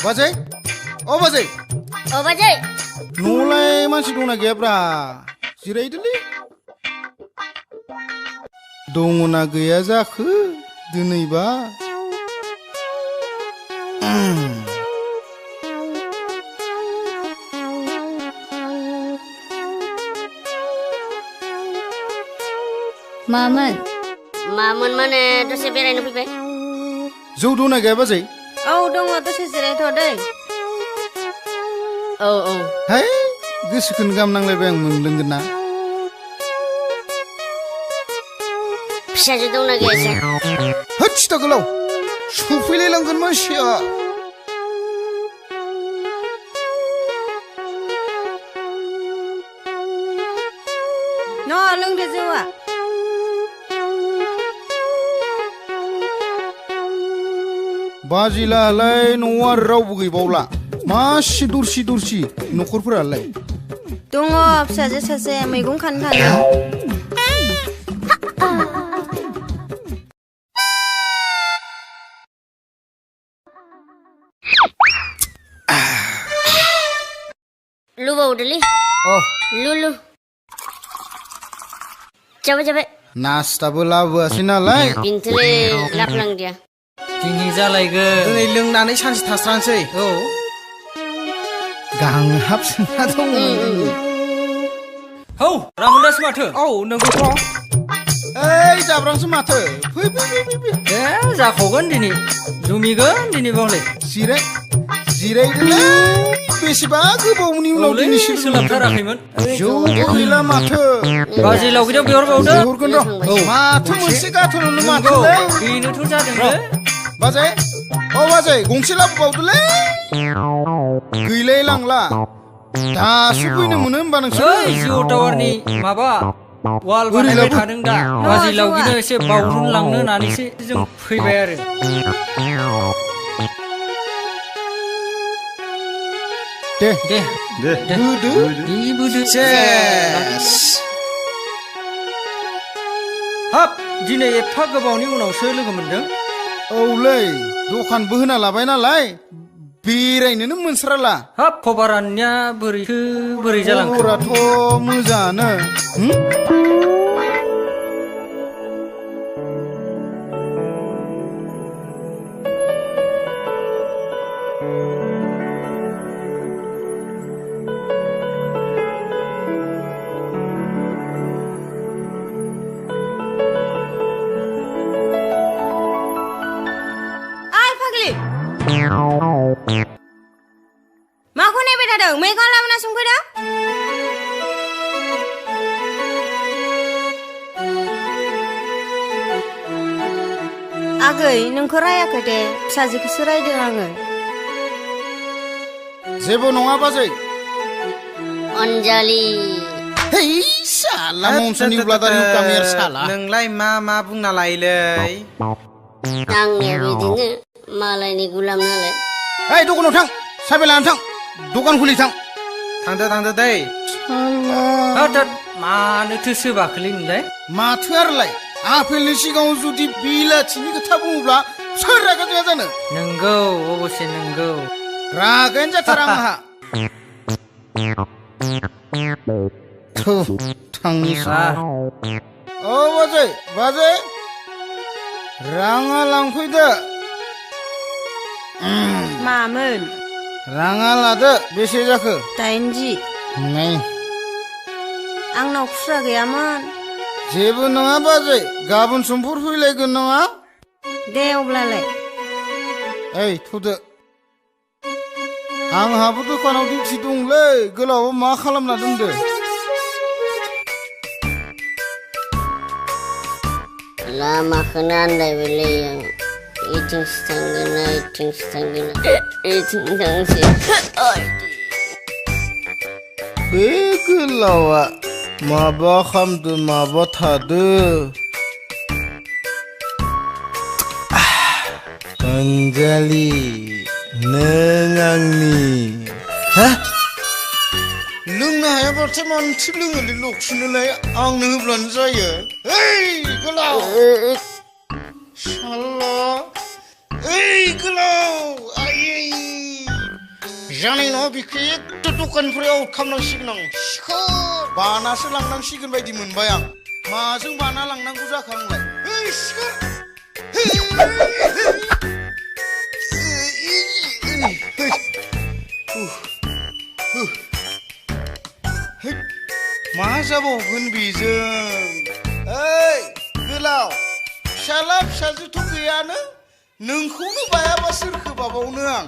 बाजै ओ बाजै ओ बाजै न'लाय मानसि दंना गैयाब्रा जिरायदोलै दङना गैया जाखो दिनैबा मामोन माने दसे बेरायनो फैबाय जौ दंना गैया बाजै औ दङ दसे जिरायथ' दै औ हाय गोसोखौनो गाहाम नांलायबाय आं मोनलोंगोन ना फिसाजो दंना गैया होद सिथा गोलाव सफैलायलांगोन मानसिया न' लोंदो जौआ बाजिलालाय न'आव आरो रावबो गैबावला मासि दरसि न'खरफोरालाय दङ फिसाजो सासे मैगं खानो थाङो लुबावदोलै लुलु जाबाय नास्ताबो लाबोआसै नालाय बिनथोलै लाफ्लांदिया दिनै जालायगोन दिनै लोंनानै सानसे थास्रांसै औ गांहाबसोना दंमोन हौ रामोनदासो माथो औ नंगौथ' ओइ जाब्रांसो माथो फै ए जाखावगोन दिनै जुमिगोन दिनै बावलै जिरायदोलै बेसेबा गोबावनि उनाव दिनैसो सोलाबथाराखैमोन जौबो गैला माथो बाजै लावगिदाव बिहरबावदो हरगोन र' माथो मोनसे गाथोनावनो माथो बेनोथ' जादों बाजै बाजै गंसे लाबोबावदोलै गैलाय लांला दासो फैनो मोनो होनबा नोंसोर जिअ टावारनि माबा वाल बानायबाय थादों दा बाजै लावगिनो एसे बावरुनलांनो होननानैसो जों फैबाय आरो दे बोदो हाब दिनै एफा गोबावनि उनावसो लोगो मोनदों औलै दखानबो होना लाबाय नालाय बेरायनोनो मोनस्राला हाब खबरानिया बोरै जालांखो खबराथ' मोजाङानो माखौ नेबाय थादों मैगं लाबोना संफैदो आगै नोंखौ रायाखै दे फिसाजोखौसो रायदों आङो जेबो नङा बाजै अनजालि है साला ममसानि उब्लादारि उकामियार साला नोंलाय मा बुंना लायोलै आंनिया बिदिनो मालायनि गुलाम नालाय ओइ दखानाव थां साबे लाना थां दखान खुलि थां थांदो दै मानोथो सोबाखोलै नोंलाय माथो आरोलाय आपेलनि सिगाङाव जुदि बिलाथिनि खोथा बुङोब्ला सोर रागा जोङा जानो नंगौ अबसे नंगौ रागायानो जाथारा आंहा थांनिसै औ बाजै राङा लांफैदो मामोन राङा लादो बेसे जाखो 80 नै आंनाव खुस्रा गैयामोन जेबो नङा बाजै गाबोन समफोर फैलायगोन नङा दे अब्लालाय ओइ थुदो आंहाबो दखानाव डिउटि दंलै गोलावा मा खालामना दोनदो लामाखौनो आन्दायबायलै आं इथिंसो थांगोन इथिं थांसै बे गोलावा माबा खालामदो माबा थादो अनजालि नों आंनि लोंनो हायाबाथाय मानोथो लोङोलै लक्ष्मीनोलाय आंनो होब्लानो जायो ओइ गोलाव साला ओइ गोलाव आयै जानाय नङा बेखौ एकदम दखाननिफ्राय आउट खालामनांसिगोन आं सिखोर बानासो लांनांसिगोन बायदि मोनबाय आं माजों बाना लांनांगौ जाखो आंलाय ओइ सिखोर मा जाबावगोन बेजों ओइ गोलाव फिसाला फिसाजोथ' गैयानो नोंखौनो बायाबा सोरखौ बाबावनो आं